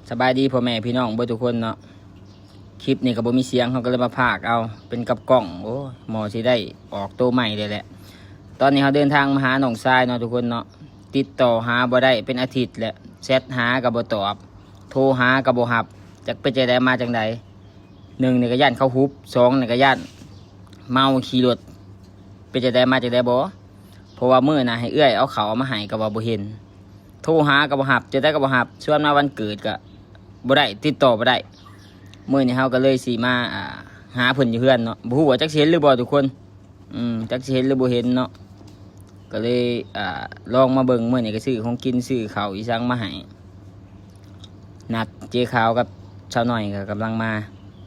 ສະບາຍດີພໍ່ແມ່ພີ່ນ້ອງເບິດທຸກຄົນເນາະ. ຄລິບນີ້ກໍບໍ່ມີສຽງ ເຮົາກໍເລີຍມາພາກເອົາເປັນກັບກ້ອງ. ໂອ້ຍ ໝໍຊິໄດ້ອອກໂຕໃໝ່ແລ້ວແຫຼະ. ຕອນນີ້ເຮົາເດີນທາງມາຫານ້ອງຊາຍເນາະທຸກຄົນເນາະ. ຕິດຕໍ່ຫາບໍ່ໄດ້ເປັນອາທິດແລ້ວ, ແຊັດຫາກໍບໍ່ຕອບ, ໂທຫາກໍບໍ່ຮັບ, ຈັກເປັນຈັ່ງໃດມາຈັ່ງໃດ. ໜຶ່ງນີ້ກໍຢ້ານເຂົາຮຸບ, ສອງນີ້ກໍຢ້ານເມົາຂີ່ລົດ ເປັນຈັ່ງໃດມາຈັ່ງໃດບໍ? ເພາະວ່າມື້ໜ້າໃຫ້ເອື້ອຍເອົາເຂົ້າເອົາມາໃຫ້ກໍວ່າບໍ່ເຫັນ, ໂທຫາກໍບໍ່ຮັບ, ຈັ່ງໃດກໍບໍ່ຮັບ, ຊວນມາວັນເກີດກໍບໍ່ໄດ້, ຕິດຕໍ່ບໍ່ໄດ້. ມື້ນີ້ເຮົາກໍເລີຍຊິມາ ອ່າ ຫາເພິ່ນຢູ່ເຮືອນເນາະ, ບໍ່ຮູ້ວ່າຈັກຊິເຫັນຫຼືບໍ່ທຸກຄົນ. ອືມ ຈັກຊິເຫັນຫຼືບໍ່ເຫັນເນາະ. ກໍເລີຍ ອ່າ ລອງມາເບິ່ງ, ມື້ນີ້ກໍຊື້ຂອງກິນ ຊື້ເຂົ້າອີ່ສັງມາໃຫ້. ນັດເຈ້ຂາວກັບສາວນ້ອຍກໍກຳລັງມາ.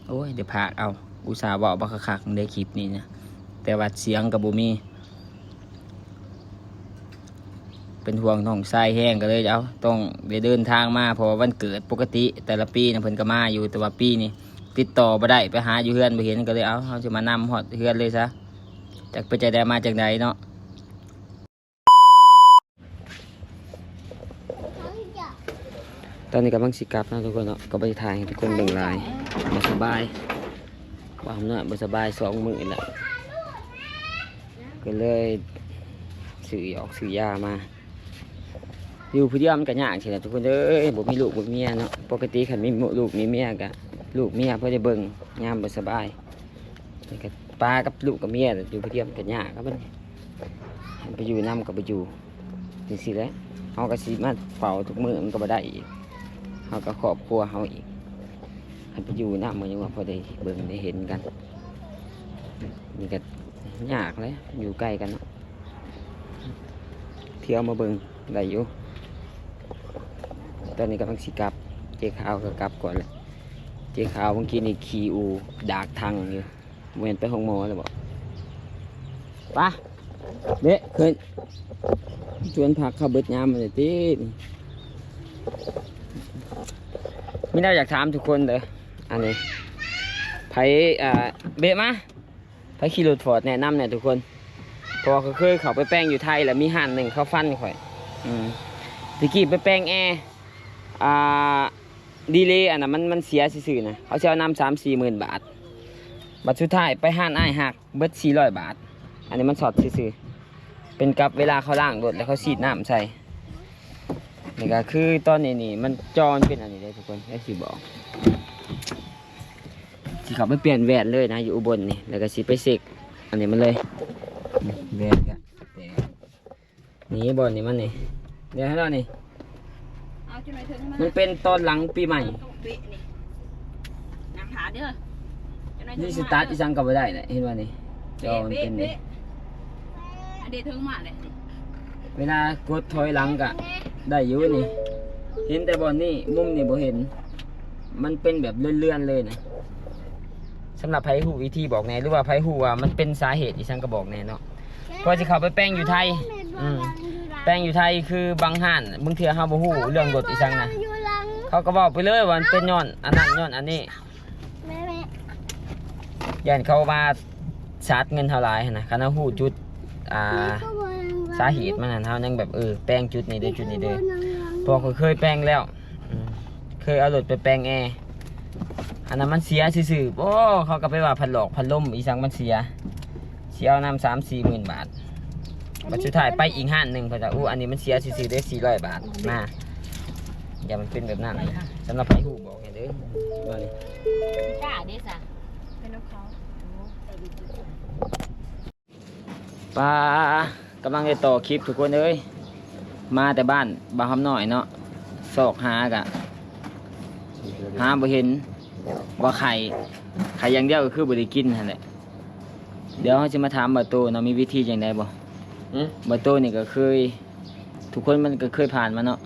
ໂອ້ຍ ໄດ້ພາກເອົາ, ອຸດສ່າເວົ້າບັກຄັກໆເດ້ຄລິບນີ້ນະ, ແຕ່ວ່າສຽງກໍບໍ່ມີ. ເປັນຫ່ວງນ້ອງຊາຍແຮງ ກໍເລີຍ ເອົ້າ ຕ້ອງໄດ້ເດີນທາງມາ, ເພາະວ່າວັນເກີດປົກກະຕິແຕ່ລະປີນະ ເພິ່ນກໍມາຢູ່, ແຕ່ວ່າປີນີ້ຕິດຕໍ່ບໍ່ໄດ້, ໄປຫາຢູ່ເຮືອນບໍ່ເຫັນ, ກໍເລີຍ ເອົ້າ ເຮົາຊິມານຳຮອດເຮືອນເລີຍຊະ, ຈັກເປັນຈັ່ງໃດມາຈັ່ງໃດເນາະ. ຕອນນີ້ກຳລັງຊິກັບເນາະທຸກຄົນເນາະ, ກໍບໍ່ໄດ້ຖ່າຍໃຫ້ທຸກຄົນເບິ່ງຫຼາຍ, ບໍ່ສະບາຍ, ບ່າວຄຳນ້ອຍບໍ່ສະບາຍສອງມື້ແລ້ວ, ກໍເລີຍຊື້ຢອກຊື້ຢາມາ. ຢູ່ຜູ້ດຽວມັນກໍຍາກຊີ້ແຫຼະທຸກຄົນເອີຍ, ບໍ່ມີລູກບໍ່ມີເມຍເນາະ. ປົກກະຕິຄັນມີລູກມີເມຍກໍ ລູກເມຍພໍໄດ້ເບິ່ງຍາມບໍ່ສະບາຍ. ນີ້ກໍປາກັບລູກກັບເມຍແຫຼະ, ຢູ່ຜູ້ດຽວມັນກໍຍາກ. ຄັນໄປຢູ່ນຳກໍບໍ່ຢູ່ ຈັ່ງຊີ້ແຫຼະ. ເຮົາກໍຊິມາເຝົ້າທຸກມື້ມັນກໍບໍ່ໄດ້ອີກ, ເຮົາກັບຄອບຄົວເຮົາອີກ. ຄັນໄປຢູ່ນຳກໍຍັງວ່າພໍໄດ້ເບິ່ງໄດ້ເຫັນກັນ. ນີ້ກໍຍາກແຫຼະ ຢູ່ໃກ້ກັນເນາະ, ທ່ຽວມາເບິ່ງໄດ້ຢູ່. ຕອນນີ້ກຳລັງຊິກັບ, ເຈ້ຂາວກໍກັບກ່ອນແຫຼະ. ເຈ້ຂາວເມື່ອກີ້ນີ້ຂີ້ອູດາກຖັງຢູ່, ບໍ່ແມ່ນໄປໂຮງໝໍແລ້ວບໍ? ປະ ເບະ ຂຶ້ນ. ຊວນພັກເຂົ້າເບິດຍາມແລ້ວຕິ. ມີແນວຢາກຖາມທຸກຄົນເດີ, ອັນນີ້ ໃຜ ອ່າ ເບະມາ ໃຜຂີ່ລົດຟອດແນະນຳແດ່ທຸກຄົນ, ເພາະວ່າຂ້ອຍເຄີຍເຂົ້າໄປແປງຢູ່ໄທ ແລ້ວມີຮ້ານໜຶ່ງເຂົາຟັນຂ້ອຍ. ອືມ ຕະກີ້ໄປແປງແອ ອ່າ ດີເລ ອັນນັ້ນມັນ ມັນເສຍຊື່ໆນະ, ເຂົາຊິເອົານຳສາມສີ່ໝື່ນບາດ. ບັດສຸດທ້າຍໄປຮ້ານອ້າຍຮັກ ເບິດສີ່ຮ້ອຍບາດ. ອັນນີ້ມັນຊັອດຊື່ໆ, ເປັນກັບເວລາເຂົາລ້າງລົດ ແລ້ວເຂົາສີດນ້ຳໃສ່. ນີ້ກໍຄືຕອນນີ້ນີ້ ມັນ ຈໍມັນເປັນອັນນີ້ເດ້ທຸກຄົນ, ດຽວຊິບອກ. ຊິເຂົ້າໄປປ່ຽນແວ່ນເລີຍນະ ຢູ່ອຸບົນນີ້, ແລ້ວກໍຊິໄປເຊັກອັນນີ້ມັນເລີຍ. ແວ່ນກະແຕກ ນີ້ບ່ອນນີ້ມັນນີ້ ດຽວໃຫ້ລາວນີ້ ເອົາ ມັນເປັນຕອນຫຼັງປີໃໝ່. ນີ້ສະຕາດອີ່ສັງກໍບໍ່ໄດ້ແຫຼະ, ເຫັນບໍ່ນີ້? ຈໍມັນເປັນນີ້. ອັນເດເທິງມາເລີຍ, ເວລາກົດຖອຍຫຼັງກະໄດ້ຢູ່ນີ້. ເຫັນແຕ່ບ່ອນນີ້, ມຸມນີ້ບໍ່ເຫັນ, ມັນເປັນແບບເລື່ອນໆເລີຍນະ. ສຳລັບໃຜຮູ້ວິທີບອກແດ່ ຫຼືວ່າໃຜຮູ້ວ່າມັນເປັນສາເຫດອີ່ສັງກໍບອກແດ່ເນາະ. ເພາະຊິເຂົ້າໄປແປງຢູ່ໄທ, ອືມ ແປງຢູ່ໄທຄືບາງຮ້ານ ບາງເທື່ອເຮົາບໍ່ຮູ້ເລື່ອງລົດອີ່ສັງນະ, ເຂົາກໍເວົ້າໄປເລີຍວ່າມັນເປັນຍ້ອນອັນນັ້ນຍ້ອນອັນນີ້. ຢ້ານເຂົາມາຊາດເງິນເຮົາຫຼາຍຫັ້ນນະ. ຄັນເຮົາຮູ້ຈຸດ ອ່າ ສາເຫດມັນຫັ້ນ ເຮົາຍັງແບບ ເອີ ແປງຈຸດນີ້ເດີ ຈຸດນີ້ເດີ. ເພາະຂ້ອຍເຄີຍແປງແລ້ວ, ອືມ ເຄີຍເອົາລົດໄປແປງແອ, ອັນນັ້ນມັນເສຍຊື່ໆ. ໂອ້ ເຂົາກໍໄປວ່າພັດຫຼອກພັດລົມອີ່ສັງມັນເສຍ, ເສຍເອົານຳສາມສີ່ໝື່ນບາດ. ບັດສຸດທ້າຍໄປອີກຮ້ານໜຶ່ງ ເພິ່ນວ່າ ໂອ້ ອັນນີ້ມັນເສຍຊື່ໆເດ້ ສີ່ຮ້ອຍບາດນະ. ຢ່າມັນເປັນແບບນັ້ນ. ສຳລັບໃຜຮູ້ບອກແດ່ເດີ ວ່ານີ້ ຈ້າເດ້ຊະ ເປັນນຳເຂົາ. ປ້າ ກຳລັງໄດ້ຕໍ່ຄລິບທຸກຄົນເອີຍ. ມາແຕ່ບ້ານບ່າວຄຳນ້ອຍເນາະ, ຊອກຫາກະຫາບໍ່ເຫັນ, ວ່າໄຂ່ ໄຂ່ຢ່າງດຽວກໍຄືບໍ່ໄດ້ກິນຫັ້ນແຫຼະ. ດຽວເຮົາຊິມາຖາມບ່າວໂຕເນາະ, ມີວິທີຈັ່ງໃດບໍ່? ຫື? ບ່າວໂຕນີ້ກໍເຄີຍ ທຸກຄົນມັນກໍເຄີຍຜ່ານມາເນາະ,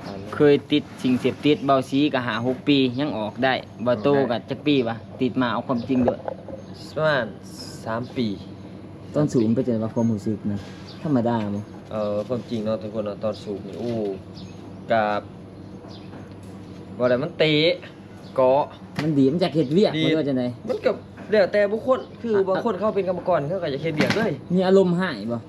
ຜ່ານມາ. ເຄີຍຕິດສິ່ງເສບຕິດ, ເບົາສີກໍຫ້າຫົກປີຍັງອອກໄດ້. ບ່າວໂຕກໍຈັກປີວະ? ຕິດມາ ເອົາຄວາມຈິງໂລດ. ປະມານສາມປີ. ຕອນສູບເປັນຈັ່ງໃດວະ ຄວາມຮູ້ສຶກນະ? ທຳມະດາບໍ່? ເອີ ຄວາມຈິງເນາະທຸກຄົນເນາະ, ຕອນສູບນີ້ ໂອ້ ກະ ບໍ່ໄດ້ ມັນເຕະ ເກາະ ມັນດີດ ມັນຢາກເຮັດວຽກ ດີດ ບໍ່ຮູ້ວ່າຈັ່ງໃດ. ມັນກໍແລ້ວແຕ່ບຸກຄົນ, ຄື ອ່ະ ບາງຄົນເຂົາເປັນກຳມະກອນ ເຂົາກໍຢາກເຮັດວຽກເລີຍ. ມີອາລົມຮ້າຍບໍ່?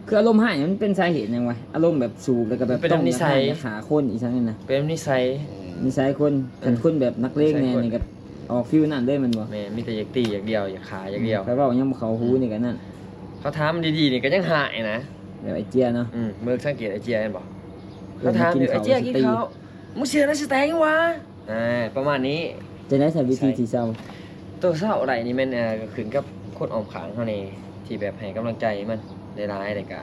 ຄືອາລົມຮ້າຍມັນເປັນສາເຫດຫຍັງວະ? ອາລົມແບບສູບແລ້ວກໍແບບ ເປັນນິໄສ ຕ້ອງຢາກຂ້າຄົນອີ່ສັງນັ້ນນະ. ເປັນນິໄສ. ອືມ ນິໄສຄົນ ເອີ ຄັນຄົນແບບນັກເລງແດ່ນີ້ກໍອອກຟີວນັ້ນເລີຍແມ່ນບໍ່? ແມ່ນ ມີແຕ່ຢາກຕີຢ່າງດຽວ ຢາກຂ້າຢ່າງດຽວ ອືມ ໄປເວົ້າຫຍັງບໍ່ເຂົ້າຫູນີ້ກໍນັ້ນ ເຂົາຖາມດີໆນີ້ກໍຍັງຮ້າຍນະ ແບບໄອ້ເຈ້ຍເນາະ ອືມ ເບິ່ງສັງເກດໄອ້ເຈ້ຍແມ່ນບໍ່? ເຂົາຖາມຢູ່ ໄອ້ເຈ້ຍກິນເຂົ້າ ມຶງເຊື່ອໃນສະແຕງຫວາ? ອ່າ ປະມານນີ້ ຈັ່ງໃດຊະວິທີທີ່ເຊົາ? ໂຕເຊົາໄດ້ນີ້ແມ່ນ ເອີ ກໍຂຶ້ນກັບຄົນອ້ອມຂ້າງເຮົາແດ່ ທີ່ແບບໃຫ້ກຳລັງໃຈມັນຫຼາຍໆ ແລ້ວກໍ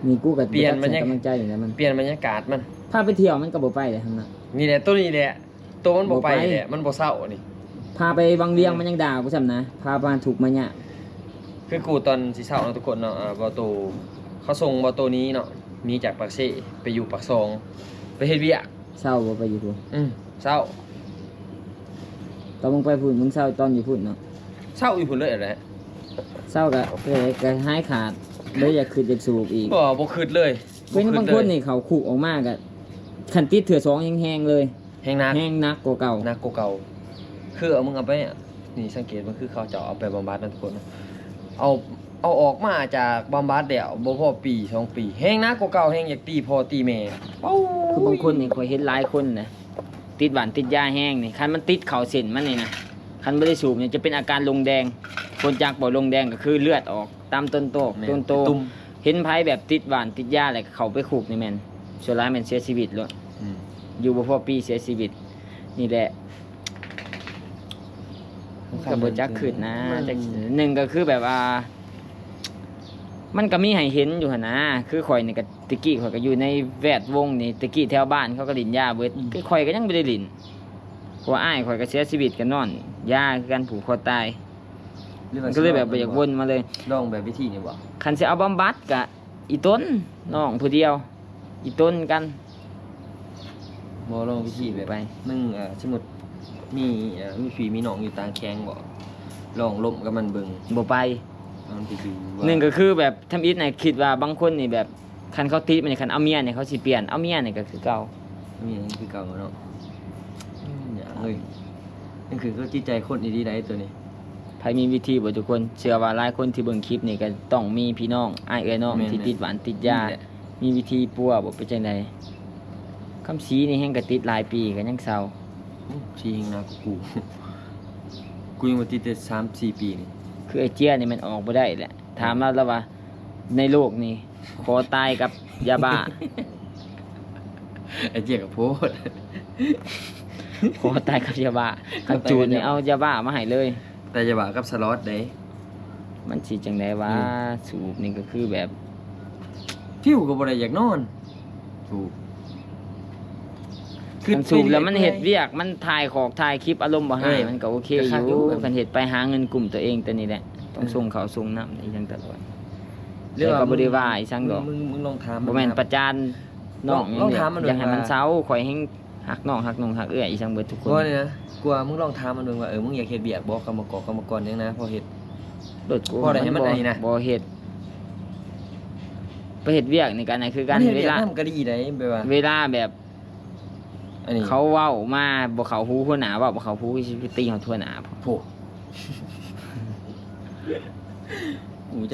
ນີ້ກູກໍບໍ່ຈັກໃຫ້ກຳລັງໃຈນີ້ແຫຼະມັນ ປ່ຽນບັນຍາກາດມັນ ພາໄປທ່ຽວມັນກໍບໍ່ໄປເດ້ຫັ້ນນະ ນີ້ແຫຼະ ໂຕນີ້ແຫຼະ ໂຕມັນບໍ່ໄປ ບໍ່ໄປແຫຼະ ມັນບໍ່ເຊົານີ້ ພາໄປວັງວຽງ ອືມ ມັນຍັງດ່າກູຊ້ຳນະ ພາມາທຸກມາຍາກ ຄືກູຕອນຊິເຊົາເນາະທຸກຄົນເນາະ ເອີ ບໍ່ໂຕ ເຂົາສົ່ງບໍ່ໂຕໜີເນາະ ໜີຈາກປາກເຊໄປຢູ່ປາກຊ່ອງ ໄປເຮັດວຽກ ເຊົາບໍ່ໄປຢູ່ພຸ້ນ? ອືມ ເຊົາ ຕອນມຶງໄປພຸ້ນ ມຶງເຊົາຕອນຢູ່ພຸ້ນເນາະ ເຊົາຢູ່ພຸ້ນເລີຍແຫຼະ ເຊົາກະ ເອີ ກະຫາຍຂາດ ບໍ່ໄດ້ຢາກຄຶດຢາກສູບອີກ ບໍ່ ບໍ່ຄຶດເລີຍ ເປັນບາງຄົນນີ້ເຂົ້າຄຸກອອກມາກະ ຄັນຕິດເທື່ອສອງແຮງໆເລີຍ ແຮງໜັກ ແຮງໜັກກວ່າເກົ່າ ໜັກກວ່າເກົ່າ ຄືເອົາ ມຶງເອົາໄປ ນີ້ສັງເກດເບິ່ງ ຄືເຂົາເຈົ້າເອົາໄປບຳບັດນະທຸກຄົນນະ ເອົາ ເອົາອອກມາຈາກບຳບັດແລ້ວ ບໍ່ພໍປີສອງປີ ແຮງໜັກກວ່າເກົ່າ ແຮງຢາກຕີພໍ່ຕີແມ່ ເອົ້າ ຄືບາງຄົນນີ້ ຂ້ອຍເຫັນຫຼາຍຄົນນະ ຕິດຫວ່ານຕິດຢາແຮງນີ້ ຄັນມັນຕິດເຂົ້າເສັ້ນມັນນີ້ນະ ຄັນບໍ່ໄດ້ສູບນີ້ຈະເປັນອາການລົງແດງ ຄົນຈັກບໍ່ ລົງແດງກໍຄືເລືອດອອກຕາມຕົ້ນໂຕ ແມ່ນ ຕົ້ນໂຕ ເປັນຕຸ່ມ ເຫັນໃຜແບບຕິດຫວ່ານຕິດຢາແລ້ວເຂົ້າໄປຄຸກນີ້ແມ່ນ ສ່ວນຫຼາຍແມ່ນເສຍຊີວິດໂລດ ອືມ ຢູ່ບໍ່ພໍປີເສຍຊີວິດ ນີ້ແຫຼະ ມັນກໍບໍ່ຈັກຄຶດນະ ມັນ ຈັກ ໜຶ່ງກໍຄືແບບວ່າ ມັນກໍມີໃຫ້ເຫັນຢູ່ຫັ້ນນະ ຄືຂ້ອຍນີ້ກໍ ແຕ່ກີ້ຂ້ອຍກໍຢູ່ໃນແວດວົງນີ້ ແຕ່ກີ້ແຖວບ້ານເຂົາກໍຫຼິ້ນຢາເບິດ ອືມ ຄືຂ້ອຍກໍຍັງບໍ່ໄດ້ຫຼິ້ນ ເພາະວ່າອ້າຍຂ້ອຍກໍເສຍຊີວິດ ກໍນອນຢາຄືກັນ ຜູກຄໍຕາຍ ມັນກໍເລີຍແບບບໍ່ຢາກວົນມາເລີຍ ລອງແບບວິທີນີ້ບໍ່? ຄັນຊິເອົາບຳບັດກະອີຕົນ ນ້ອງຜູ້ດຽວ ອີຕົນກັນ ບໍ່ລອງວິທີແບບ ໄປ ໜຶ່ງ ເອີ ສົມມຸດມີ ເອີ ມີພີ່ມີນ້ອງຢູ່ຕ່າງແຂວງບໍ່? ລອງລົມກັບມັນເບິ່ງ ບໍ່ໄປ ມັນຊິຢູ່ວ່າ ໜຶ່ງກໍຄືແບບທຳອິດນະ ຄິດວ່າບາງຄົນນີ້ແບບ ຄັນເຂົາຕິດມັນນີ້ ຄັນເອົາເມຍນີ້ເຂົາຊິປ່ຽນ ເອົາເມຍນີ້ກໍຄືເກົ່າ ເມຍຍັງຄືເກົ່າເນາະ ອືມ ຢາກເລີຍ ຍັງຂຶ້ນກັບຈິດໃຈຄົນອີ່ຫຼີໃດ໋ໂຕນີ້ ໃຜມີວິທີບໍ່ທຸກຄົນ? ເຊື່ອວ່າຫຼາຍຄົນທີ່ເບິ່ງຄລິບນີ້ກໍຕ້ອງມີພີ່ນ້ອງ ອ້າຍເອື້ອຍນ້ອງ ແມ່ນໆ ທີ່ຕິດຫວ່ານຕິດຢາ ນີ້ແຫຼະ ມີວິທີປົວບໍ່ ເປັນຈັ່ງໃດ? ຄຳສີນີ້ແຮ່ງກໍຕິດຫຼາຍປີກໍຍັງເຊົາ ອືມ ສີແຮ່ງໜັກກວ່າກູ ກູຍັງບໍ່ຕິດແຕ່ສາມສີ່ປີນີ້ ຄືໄອ້ເຈ້ຍນີ້ມັນອອກບໍ່ໄດ້ແຫຼະ ຖາມລາວ ລາວວ່າໃນໂລກນີ້ ຂໍຕາຍກັບຢາບ້າ ໄອ້ເຈ້ຍກໍໂພດ ຂໍຕາຍກັບຢາບ້າ ຄັນຈູດນີ້ເອົາຢາບ້າມາໃຫ້ເລີຍ ແຕ່ຢ່າວ່າກັບສະລັອດເດ້ ມັນຊິຈັ່ງໃດວະ ອືມ ສູບນີ້ກໍຄືແບບ ພິວກໍບໍ່ໄດ້ຢາກນອນ ສູບ ຄັນສູບແລ້ວມັນເຮັດວຽກ ມັນຖ່າຍຂອກຖ່າຍຄລິບ ອາລົມບໍ່ຮ້າຍ ເອີ ມັນກໍໂອເຄຢູ່ ຄັນເຮັດໄປຫາເງິນກຸ້ມຕົວເອງ ແຕ່ນີ້ແຫຼະ ຕ້ອງ ເອີ ສົ່ງເຂົ້າສົ່ງນ້ຳອີ່ຫຍັງຕະຫຼອດ ແຕ່ກໍບໍ່ໄດ້ວ່າອີ່ຫຍັງດອກ ມຶງ ມຶງລອງຖາມມັນ ບໍ່ແມ່ນປະຈານນ້ອງ ລອງຖາມມັນ ຢາກໃຫ້ມັນເຊົາ ຂ້ອຍແຮ່ງ ຮັກນ້ອງ ຮັກນ້ອງ ຮັກເອື້ອຍອີ່ສັງເບິດທຸກຄົນ ບໍ່ນີ້ນະ ກວ່າມຶງລອງຖາມມັນເບິ່ງວ່າ ເອີ ມຶງຢາກເຮັດວຽກບໍ່ ກຳມະກອນ ກຳມະກອນຫຍັງນະ ພໍເຮັດ ໂລດ ພໍໄດ້ໃຫ້ມັນອັນນີ້ນະ ບໍ່ເຮັດ ໄປເຮັດວຽກນີ້ກໍອັນນັ້ນຄືກັນ ເວລາ ມັນເຮັດວຽກນຳກໍດີໃດ ແບບວ່າ ເວລາແບບ ອັນນີ້ ເຂົາເວົ້າມາບໍ່ເຂົ້າຫູຫົວໜ້າ ເວົ້າບໍ່ເຂົ້າຫູ ຊິໄປຕີຮອດຫົວໜ້າ ໂພ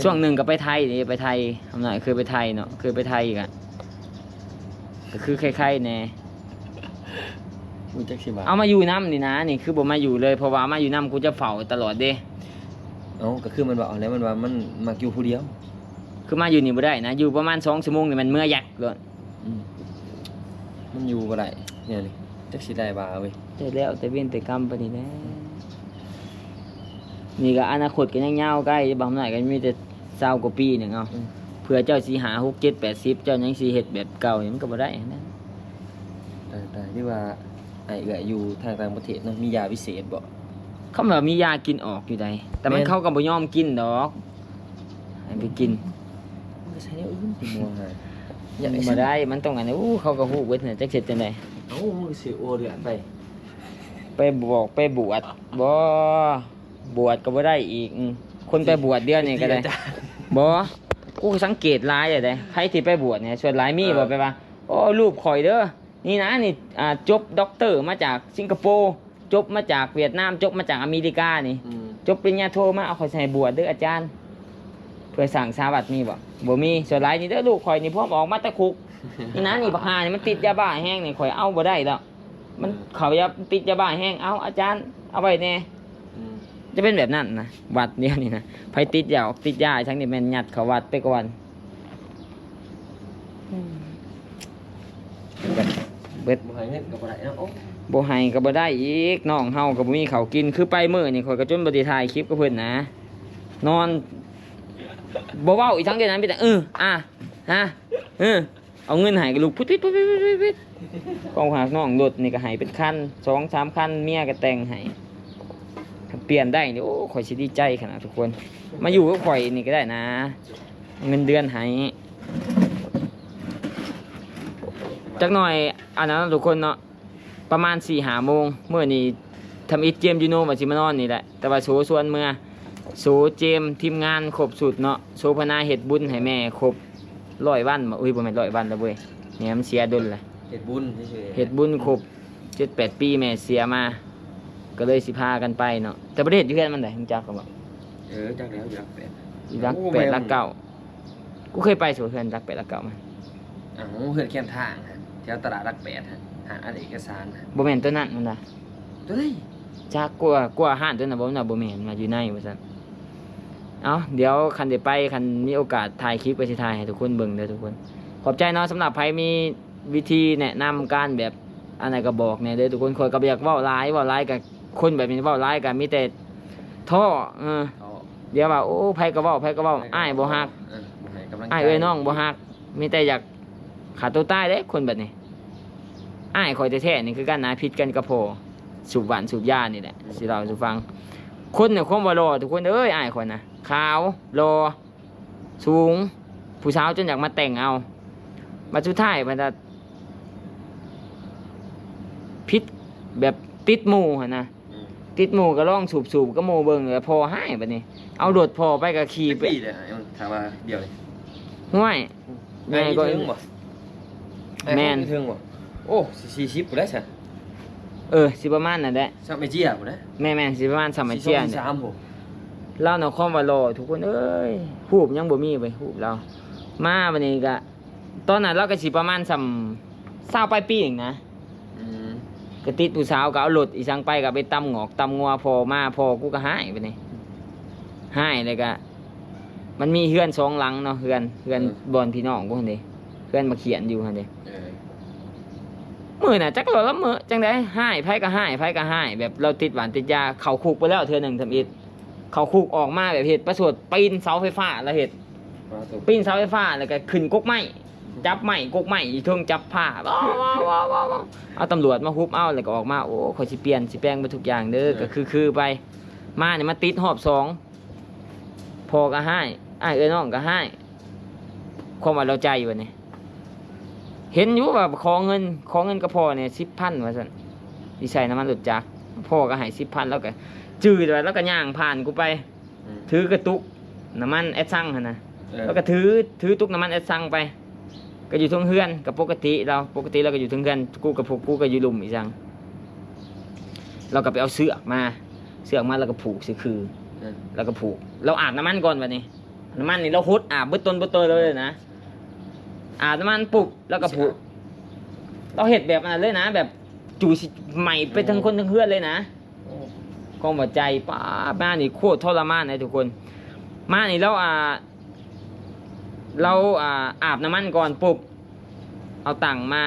ຊ່ວງໜຶ່ງກໍໄປໄທເດ້ ໄປໄທ ຄຳນ້ອຍເຄີຍໄປໄທເນາະ ເຄີຍໄປໄທກະ ກໍຄືໄຄໆແດ່ ຮູ້ຈັກຊິວ່າ ເອົາມາຢູ່ນຳນີ້ນະ ນີ້ຄືບໍ່ມາຢູ່ເລີຍ ເພາະວ່າມາຢູ່ນຳກູຈະເຝົ້າຕະຫຼອດເດ້ ເອົ້າ ກໍຄືມັນເວົ້າແລ້ວ ມັນວ່າມັນມັກຢູ່ຜູ້ດຽວ ຄືມາຢູ່ນີ້ບໍ່ໄດ້ນະ ຢູ່ປະມານສອງຊົ່ວໂມງນີ້ແມ່ນເມືອຢາກໂລດ ອືມ ມັນຢູ່ບໍ່ໄດ້ແນວນີ້ ຈັກຊິໄດ້ວ່າເວີຍ ແຕ່ແລ້ວແຕ່ເວນແຕ່ກຳປານນີ້ແຫຼະ ອືມ ນີ້ກໍອະນາຄົດກໍຍັງຍາວໄກ ບາງໜ້ອຍກໍມີແຕ່ຊາວກວ່າປີໜຶ່ງເອົາ ອືມ ເພື່ອເຈົ້າຊິຫ້າ ຫົກ ເຈັດ ແປດສິບ ເຈົ້າຍັງຊິເຮັດແບບເກົ່ານີ້ ມັນກໍບໍ່ໄດ້ຫັ້ນນະ ຕາຍໆ ຫຼືວ່າອ້າຍເອື້ອຍຢູ່ທາງຕ່າງປະເທດເນາະ ມີຢາວິເສດບໍ່? ຄຳວ່າມີຢາກິນອອກຢູ່ໃດ ແຕ່ມັນ ແມ່ນ ເຂົາກໍບໍ່ຍອມກິນດອກ ໃຫ້ໄປກິນ ມັນກໍໃຊ້ແນວອື່ນ ບໍ່ໄດ້ ມັນຕ້ອງອັນນີ້ ໂອ້ ເຂົາກໍຮູ້ເບິດນະ ຈັກເຮັດຈັ່ງໃດ ເອົ້າ ມຶງກໍຊື້ໂອເດືອນໄປ ໄປບວກ ໄປບວດ ບໍ່ ບວດກໍບໍ່ໄດ້ອີກ ອືມ ຄົນໄປບວດດຽວນີ້ກໍໄດ້ ບໍ່ ກູສັງເກດຫຼາຍແລ້ວເດ້ ໃຜທີ່ໄປບວດນີ້ ສ່ວນຫຼາຍມີບໍ່ ເອີ ແບບວ່າ ໂອ້ ຮູບຂ້ອຍເດີ ນີ້ນະ ນີ້ ອ່າ ຈົບດັອກເຕີມາຈາກສິງກະໂປ ຈົບມາຈາກຫວຽດນາມ ຈົບມາຈາກອາເມລິການີ້ ອືມ ຈົບປະລິນຍາໂທມາ ເອົາ ຂ້ອຍຊິໃຫ້ບວດເດີອາຈານ ເພື່ອສ້າງສາວັດ ມີບໍ່? ບໍ່ມີ ສ່ວນຫຼາຍນີ້ເດີ ລູກຂ້ອຍນີ້ ພວມອອກມາແຕ່ຄຸກ ນີ້ນະ ນີ້ບັກຫ່ານີ້ ມັນຕິດຢາບ້າແຮງນີ້ ຂ້ອຍເອົາບໍ່ໄດ້ດອກ ມັນເຂົາຢາຕິດຢາບ້າແຮງ ເອົາ ອາຈານ ເອົາໄວ້ແດ່. ອືມ ຈະເປັນແບບນັ້ນນະ ວັດດຽວນີ້ນະ ໃຜຕິດຢາ ຕິດຢາອີ່ຫຍັງນີ້ແມ່ນຍັດເຂົ້າວັດໄປກ່ອນ. ອືມ ເບິດ ບໍ່ໃຫ້ເງິນກໍບໍ່ໄດ້ເນາະ. ໂອ້ ບໍ່ໃຫ້ກໍບໍ່ໄດ້ອີກ ນ້ອງເຮົາກໍບໍ່ມີເຂົ້າກິນ. ຄືໄປມື້ນີ້ຂ້ອຍກໍຈົນບໍ່ໄດ້ຖ່າຍຄລິບກັບເພິ່ນນະ ນອນ ບໍ່ເວົ້າອີ່ຫຍັງເດນະ ມີແຕ່ ເອີ ອາ ຮະ ເອີ ເອົາເງິນໃຫ້ກໍລຸກພຸດໆໆໆ ຂອງຝາກນ້ອງ ລົດນີ້ກໍໃຫ້ເປັນຄັນ ສອງສາມຄັນ ເມຍກໍແຕ່ງໃຫ້. ຄັນປ່ຽນໄດ້ນີ້ ໂອ້ ຂ້ອຍຊິດີໃຈຂະໜາດທຸກຄົນ ມາຢູ່ກັບຂ້ອຍນີ້ກໍໄດ້ນະ ເງິນເດືອນໃຫ້. ຈັກໜ່ອຍອັນນັ້ນເນາະທຸກຄົນເນາະ ປະມານສີ່ຫ້າໂມງ ມື້ນີ້ທຳອິດເຈມຢູ່ໂນວ່າຊິມານອນນີ້ແຫຼະ ແຕ່ວ່າໂສຊວນເມືອ ໂສ ເຈມ ທີມງານຄົບຊຸດເນາະ ໂສພະນາເຮັດບຸນໃຫ້ແມ່ຄົບຮ້ອຍວັນ. ໂອ້ຍ ບໍ່ແມ່ນຮ້ອຍວັນແລ້ວເວີຍ ແມ່ມັນເສຍດົນລະ. ເຮັດບຸນຊື່ໆ ເຮັດບຸນຄົບເຈັດແປດປີແມ່ເສຍມາ ກໍເລີຍຊິພາກັນໄປເນາະ ແຕ່ບໍ່ໄດ້ເຮັດຢູ່ເຮືອນມັນໃດ ຮູ້ຈັກບໍ່? ເອີ ຈັກແລ້ວ ຢູ່ຫຼັກແປດ ຢູ່ຫຼັກແປດ ໂອ້ ຫຼັກເກົ້າ. ກູເຄີຍໄປໂສເຮືອນຫຼັກແປດຫຼັກເກົ້າມັນ. ເອົ້າ ເຮືອນແຄມທາງຫັ້ນ ແຖວຕະຫຼາດຫຼັກແປດຫັ້ນ ຮ້ານເອກະສານຫັ້ນ. ບໍ່ແມ່ນໂຕນັ້ນມັນນະ? ໂຕໃດ? ຈັກ ກວ່າ ກວ່າຮ້ານໂຕນັ້ນບໍ່ ມັນວ່າບໍ່ແມ່ນ ວ່າຢູ່ໃນວ່າຊັ້ນ. ເອົ້າ ດຽວຄັນໄດ້ໄປ ຄັນມີໂອກາດຖ່າຍຄລິບກໍຊິຖ່າຍໃຫ້ທຸກຄົນເບິ່ງເດີທຸກຄົນ. ຂອບໃຈເນາະ ສຳລັບໃຜມີວິທີແນະນຳການແບບອັນໃດກໍບອກແດ່ເດີທຸກຄົນ. ຂ້ອຍກໍບໍ່ຢາກເວົ້າຫຼາຍ ເວົ້າຫຼາຍກໍ ຄົນແບບນີ້ເວົ້າຫຼາຍກໍມີແຕ່ທໍ້ ເອີ ທໍ້ ດຽວວ່າ ໂອ້ ໃຜກໍເວົ້າ ໃຜກໍເວົ້າ ໃຜກໍເວົ້າ ອ້າຍບໍ່ຮັກ ເອີ ບໍ່ໃຫ້ກຳລັງໃຈ ອ້າຍເອື້ອຍນ້ອງບໍ່ຮັກ ມີແຕ່ຢາກຂ້າຕົວຕາຍເດ້ ຄົນແບບນີ້. ອ້າຍຂ້ອຍແທ້ໆນີ້ຄືກັນນະ ຜິດກັນກັບພໍ່ ສູບຫວ່ານສູບຢານີ້ແຫຼະ ອືມ ຊິເລົ່າສູ່ຟັງ. ຄົນໃນຄວາມວ່າຫຼໍ່ ທຸກຄົນເອີຍ ອ້າຍຂ້ອຍນະ ຂາວ ຫຼໍ່ ສູງ ຜູ້ສາວຈົນຢາກມາແຕ່ງເອົາ ບັດສຸດທ້າຍບັດຜິດແບບຕິດໝູ່ຫັ້ນນະ ອືມ ຕິດໝູ່ກໍລອງສູບໆກັບໝູ່ເບິ່ງ ແລ້ວພໍ່ຮ້າຍບັດນີ້ ເອົາລົດພໍ່ໄປກໍຂີ່ໄປ. ຈັກປີແລ້ວ ຖ້າວ່າດຽວນີ້? ຫ້ວຍ ອືມ ໃຫຍ່ກວ່າ ອາຍຸເຖິງບໍ່? ແມ່ນ ອາຍຸເຖິງບໍ່? ໂອ້ ສີ່ສິບພຸ້ນແຫຼະຊະ. ເອີ ຊິປະມານນັ້ນແຫຼະ ຊຳໄອເຈຍພຸ້ນນະ. ແມ່ນໆ ຊິປະມານຊຳໄອເຈຍນີ້ແຫຼະ. ລາວນະຄອນວ່າຫຼໍ່ ທຸກຄົນເອີຍ ຮູບຍັງບໍ່ມີເວີຍ ຮູບລາວ. ມາບັດນີ້ກະ ຕອນນັ້ນລາວກໍຊິປະມານສ່ຳຊາວປາຍປີເອງນະ. ອືມ ກໍຕິດຜູ້ສາວ ກໍເອົາລົດອີ່ສັງໄປ ກໍໄປຕຳງອກຕຳງົວ. ພໍ່ມາ ພໍ່ກູກໍຮ້າຍບັດນີ້ ຮ້າຍ ແລ້ວກໍມັນມີເຮືອນສອງຫຼັງເນາະ ເຮືອນ ເຮືອນ ເອີ ບ່ອນພີ່ນ້ອງກູຫັ້ນເດ້ ເຮືອນມາຂຽນຢູ່ຫັ້ນເດ້. ເອີ ມື້ນັ້ນຈັກລາວລະເມີຈັ່ງໃດ ຮ້າຍ ໃຜກໍຮ້າຍ ໃຜກໍຮ້າຍ ແບບລາວຕິດຫວ່ານຕິດຢາ ເຂົ້າຄຸກໄປແລ້ວເທື່ອໜຶ່ງທຳອິດ. ເຂົ້າຄຸກອອກມາແບບເຮັດປະໂສດ ປີນເສົາໄຟຟ້າລະເຮັດ ປີນເສົາໄຟຟ້າ ແລ້ວກໍຂຶ້ນກົກໄມ້ ຈັບໄມ້ ກົກໄມ້ຢູ່ເທິງ ຈັບຜ້າ ເອົາຕຳຫຼວດມາຮຸບເອົາ ແລ້ວກໍອອກມາ. ໂອ້ ຂ້ອຍຊິປ່ຽນ ຊິແປງເບິດທຸກຢ່າງເດີ ເອີ ກໍຄືໆໄປ. ມານີ້ມາຕິດຮອບສອງ ພໍ່ກໍຮ້າຍ ອ້າຍເອື້ອຍນ້ອງກໍຮ້າຍ ຄວາມວ່າລາວໃຈບັດນີ້. ເຫັນຢູ່ວ່າຂໍເງິນ ຂໍເງິນກັບພໍ່ນີ້ສິບພັນວ່າຊັ້ນ ຊິໃສ່ນ້ຳມັນລົດຈັກ. ພໍ່ກໍໃຫ້ສິບພັນ ລາວກໍຈື່ແລ້ວ ລາວກໍຍ່າງຜ່ານກູໄປ ອືມ ຖືກະຕຸກນ້ຳມັນແອັດຊັງຫັ້ນນະ. ເອີ ລາວກໍຖື ຖືຕຸກນ້ຳມັນແອັດຊັງໄປ ກໍຢູ່ເທິງເຮືອນ ກໍປົກກະຕິລາວ ປົກກະຕິລາວກໍຢູ່ເທິງເຮືອນ ກູກັບພວກ ກູກໍຢູ່ລຸ່ມອີ່ສັງ. ລາວກໍໄປເອົາເຊືອກມາ ເຊືອກມາ ລາວກໍຜູກໃສ່ຂື່ ເອີ ລາວກໍຜູກ. ລາວອາບນ້ຳມັນກ່ອນບັດນີ້ ນ້ຳມັນນີ້ລາວຫົດອາບເບິດຕົນເບິດໂຕເລີຍນະ ອາບນ້ຳມັນປຸບ ລາວກໍຜູກ. ລາວເຮັດແບບນັ້ນເລີຍນະ ແບບຈູ່ຊິໄໝ້ໄປເທິງຄົນເທິງເຮືອນເລີຍນະ. ໂອ້ ຄວາມວ່າໃຈ ປ້າ ມານີ້ໂຄດທໍລະມານເລີຍທຸກຄົນ. ມານີ້ລາວ ອ່າ ລາວ ອ່າ ອາບນ້ຳມັນກ່ອນປຸບ ເອົາຕັງມາ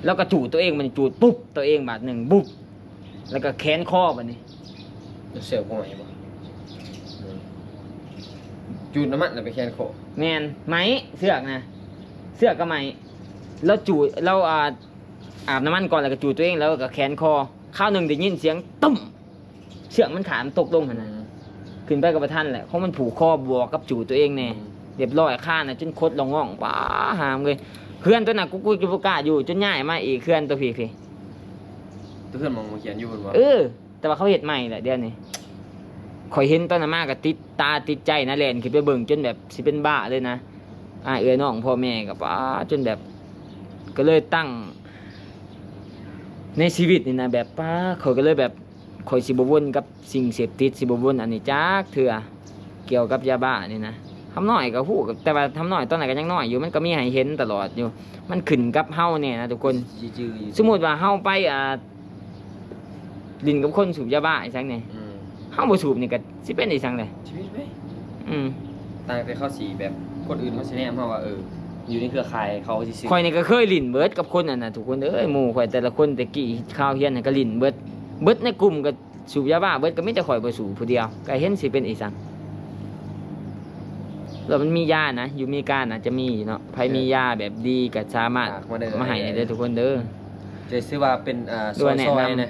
ລາວກໍຈູດຕົວເອງ ມັນຈູດປຸບ ຕົວເອງບາດໜຶ່ງ ບຸບ ແລ້ວກໍແຂນຄໍບັດນີ້. ເຊືອກບໍ່ໄໝ້ບໍ່? ອືມ ຈູດນ້ຳມັນແລ້ວໄປແຂນຄໍ. ແມ່ນ ໄໝ້ ເຊືອກນະ ເຊືອກກໍໄໝ້. ລາວຈູດ ລາວ ອ່າ ອາບນ້ຳມັນກ່ອນ ແລ້ວກໍຈູດຕົວເອງ ແລ້ວກໍແຂນຄໍ. ຄາວໜຶ່ງໄດ້ຍິນສຽງຕຸ້ມ ເຊືອກມັນຂາດ ມັນຕົກລົງຫັ້ນນະ. ອືມ ຂຶ້ນໄປກໍບໍ່ທັນແຫຼະ ຂອງມັນຜູກຄໍບວກກັບຈູດຕົວເອງແດ່. ອືມ ຮຽບຮ້ອຍ ຄານະຈົນຄົດລອງງອງ ປ້າ ຫາມເລີຍ. ເຮືອນຕົວນັ້ນ ກູ ກູ ກູບໍ່ກ້າຢູ່ ຈົນຍ້າຍມາອີກ ເຮືອນຕົວພີ້ ພີ້ ຕົວເຮືອນໝ່ອງມາຂຽນຢູ່ພຸ້ນບໍ່? ເອີ ແຕ່ວ່າເຂົາເຮັດໃໝ່ແຫຼະດຽວນີ້. ຂ້ອຍເຫັນຕອນນັ້ນມາກໍຕິດຕາຕິດໃຈນະ ແລ່ນຂຶ້ນໄປເບິ່ງຈົນແບບຊິເປັນບ້າເລີຍນະ. ອ້າຍເອື້ອຍນ້ອງພໍ່ແມ່ກໍ ປ້າ ຈົນແບບ ກໍເລີຍຕັ້ງໃນຊີວິດນີ້ນະ ແບບ ປ້າ ຂ້ອຍກໍເລີຍແບບ ຂ້ອຍຊິບໍ່ວົນກັບສິ່ງເສບຕິດ ຊິບໍ່ວົນອັນນີ້ຈັກເທື່ອ ກ່ຽວກັບຢາບ້ານີ້ນະ. ຄຳນ້ອຍກໍຮູ້ ແຕ່ວ່າຄຳນ້ອຍຕອນນັ້ນກໍຍັງນ້ອຍຢູ່ ມັນກໍມີໃຫ້ເຫັນຕະຫຼອດຢູ່ ມັນຂຶ້ນກັບເຮົາແດ່ນະທຸກຄົນ. ຊິຈື່ຢູ່ ສົມມຸດວ່າເຮົາໄປ ອ່າ ຫຼິ້ນກັບຄົນສູບຢາບ້າອີ່ຫຍັງນີ້ ອືມ ເຮົາບໍ່ສູບນີ້ກໍຊິເປັນອີ່ຫຍັງເດ? ຊີວິດເວີຍ ອືມ ຕ່າງແຕ່ເຂົາຊິແບບ ຄົນອື່ນເຂົາຊິແນມເຮົາວ່າ ເອີ ຢູ່ໃນເຄືອຂ່າຍເຂົາຊື່ໆ. ຂ້ອຍນີ້ກໍເຄີຍຫຼິ້ນເບິດກັບຄົນນັ້ນນະທຸກຄົນເອີຍ ໝູ່ຂ້ອຍແຕ່ລະຄົນແຕ່ກີ້ຄາວຮຽນຫັ້ນກໍຫຼິ້ນເບິດ ເບິດໃນກຸ່ມກໍສູບຢາບ້າເບິດ ກໍມີແຕ່ຂ້ອຍບໍ່ສູບຜູ້ດຽວ ກໍເຫັນຊິເປັນອີ່ຫຍັງ. ແລ້ວມັນມີຢານະ ຢູ່ເມການະຈະມີເນາະ ໃຜມີຢາແບບດີກໍສາມາດ ຝາກມາເດີ ມາໃຫ້ເດີທຸກຄົນເດີ. ຈະຊື່ວ່າເປັນ ອ່າ ຊ່ວຍ ແນະນຳ ຊ່ອຍນະ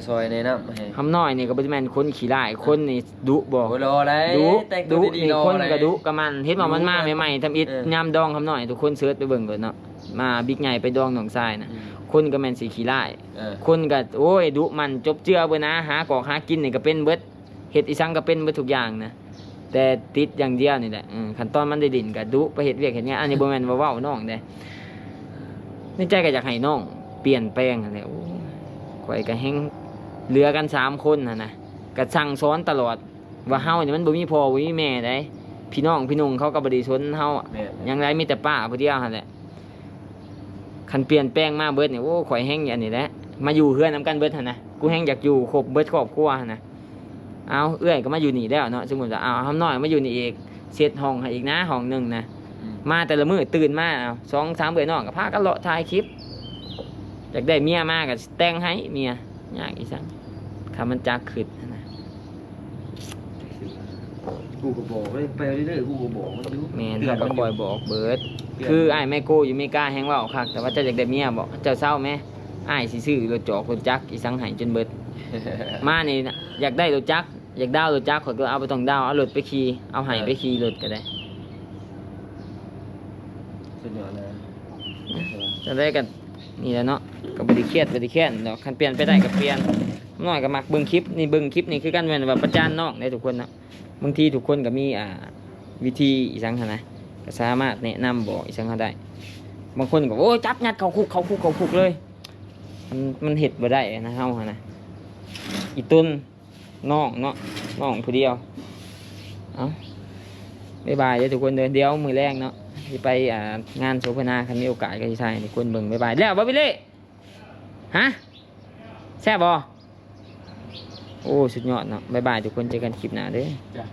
ຊ່ອຍແນະນຳໃຫ້. ຄຳນ້ອຍນີ້ກໍບໍ່ແມ່ນຄົນຂີ້ຮ້າຍ ຄົນນີ້ດຸບໍ່? ໂອ້ຍ ຫຼໍ່ໄດ໋ ດຸ ແຕ່ງຕົວດີໆ ດຸນີ້ ຫຼໍ່ ຄົນກໍດຸ ກະມັນ ເຫັນວ່າມັນມາໃໝ່ໆ ທຳອິດ ເອີ ຍາມດອງຄຳນ້ອຍ ທຸກຄົນເສີດໄປເບິ່ງໂລດເນາະ ມາບິກໃຫຍ່ໄປດອງນ້ອງຊາຍນະ ອືມ ຄົນກໍແມ່ນຊິຂີ້ຮ້າຍ ເອີ ຄົນກໍ ໂອ້ຍ ດຸໝັ່ນຈົບເຈືອເບິດນະ ຫາກອກຫາກິນນີ້ກໍເປັນເບິດ ເຮັດອີ່ຫຍັງກໍເປັນເບິດທຸກຢ່າງນະ ແຕ່ຕິດຢ່າງດຽວນີ້ແຫຼະ ເອີ ຄັນຕອນມັນໄດ້ຫຼິ້ນກໍດຸ ໄປເຮັດວຽກເຮັດງານ ອັນນີ້ບໍ່ແມ່ນວ່າເວົ້ານ້ອງເດ້ ໃນໃຈກໍຢາກໃຫ້ນ້ອງປ່ຽນແປງຫັ້ນແຫຼະ. ໂອ້ຍ ຂ້ອຍກໍແຮ່ງ ເຫຼືອກັນສາມຄົນຫັ້ນນະ ກໍສັ່ງສອນຕະຫຼອດວ່າເຮົານີ້ມັນບໍ່ມີພໍ່ບໍ່ມີແມ່ໃດ໋ ພີ່ນ້ອງພີ່ໜຸ່ງເຂົາກໍບໍ່ໄດ້ສົນເຮົາ ແມ່ນ ຫຍັງໃດ ມີແຕ່ປ້າຜູ້ດຽວຫັ້ນແຫຼະ. ຄັນປ່ຽນແປງມາເບິດນີ້ ໂອ້ ຂ້ອຍແຮ່ງອັນນີ້ແຫຼະ ມາຢູ່ເຮືອນນຳກັນເບິດຫັ້ນນະ ກູແຮ່ງຢາກຢູ່ຄົບເບິດຄອບຄົວຫັ້ນນະ. ເອົາ ເອື້ອຍກໍມາຢູ່ນີ້ແລ້ວເນາະ ສົມມຸດວ່າ ເອົາ ຄຳນ້ອຍມາຢູ່ນີ້ອີກ ເຊັດຫ້ອງໃຫ້ອີກນະ ຫ້ອງໜຶ່ງນະ ອືມ ມາແຕ່ລະມື້ຕື່ນມາ ເອົາ ສອງສາມເອື້ອຍນ້ອງກໍພາກັນເລາະຖ່າຍຄລິບ ຢາກໄດ້ເມຍມາກໍແຕ່ງໃຫ້ເມຍ ຍາກອີ່ຫຍັງ ຖ້າມັນຈັກຄິດຫັ້ນນະ. ກູກໍບອກເລີຍ ໄປເລື້ອຍໆ ກູກໍບອກມັນຢູ່ ແມ່ນ ເຕືອນ ເຮົາກໍຄ່ອຍບອກເບິດ ເຕືອນ ຄືອ້າຍໄມໂກຢູ່ເມກາແຮ່ງເວົ້າຄັກ ແຕ່ວ່າເຈົ້າຢາກໄດ້ເມຍບໍ? ເຈົ້າເຊົາແມ ອ້າຍຊິຊື້ລົດຈອກລົດຈັກອີ່ຫຍັງໃຫ້ຈົນເບິດ ມານີ້ນະ ຢາກໄດ້ລົດຈັກ ຢາກດາວລົດຈັກ ຂ້ອຍກໍເອົາ ບໍ່ຕ້ອງດາວ ເອົາລົດໄປຂີ່ ເອົາໃຫ້ ເອີ ໄປຂີ່ລົດກໍໄດ້ ສຸດຍອດເລີຍ ຈັ່ງໃດກໍ ນີ້ແຫຼະເນາະ ກໍບໍ່ໄດ້ຄຽດ ບໍ່ໄດ້ແຄ້ນດອກ ຄັນປ່ຽນໄປໄດ້ກໍປ່ຽນ. ນ້ອຍກໍມັກເບິ່ງຄລິບນີ້ ເບິ່ງຄລິບນີ້ຄືກັນ ແມ່ນວ່າປະຈານນ້ອງເດ້ທຸກຄົນເນາະ. ບາງທີທຸກຄົນກໍມີ ອ່າ ວິທີອີ່ຫຍັງຫັ້ນນະ ກໍສາມາດແນະນຳບອກອີ່ຫຍັງເຮົາໄດ້. ບາງຄົນກໍ ໂອ້ຍ ຈັບຍັດເຂົ້າຄຸກ ເຂົ້າຄຸກ ເຂົ້າຄຸກເລີຍ ມັນ ມັນເຮັດບໍ່ໄດ້ນະ ເຮົາຫັ້ນນະ ອີ່ຕົນ ນ້ອງເນາະ ນ້ອງຜູ້ດຽວ. ເອົາ ບາຍບາຍເດີທຸກຄົນເດີ ດຽວມື້ແລງເນາະ ຊິໄປ ອ່າ ງານໂສພະນາ ຄັນມີໂອກາດກໍຊິຖ່າຍໃຫ້ທຸກຄົນເບິ່ງ. ບາຍບາຍ ແລ້ວບໍ່ ບິລລີ? ຮະ ແຊບບໍ່? ໂອ້ ສຸດຍອດເນາະ ບາຍບາຍທຸກຄົນ ເຈີກັນຄລິບໜ້າເດີ.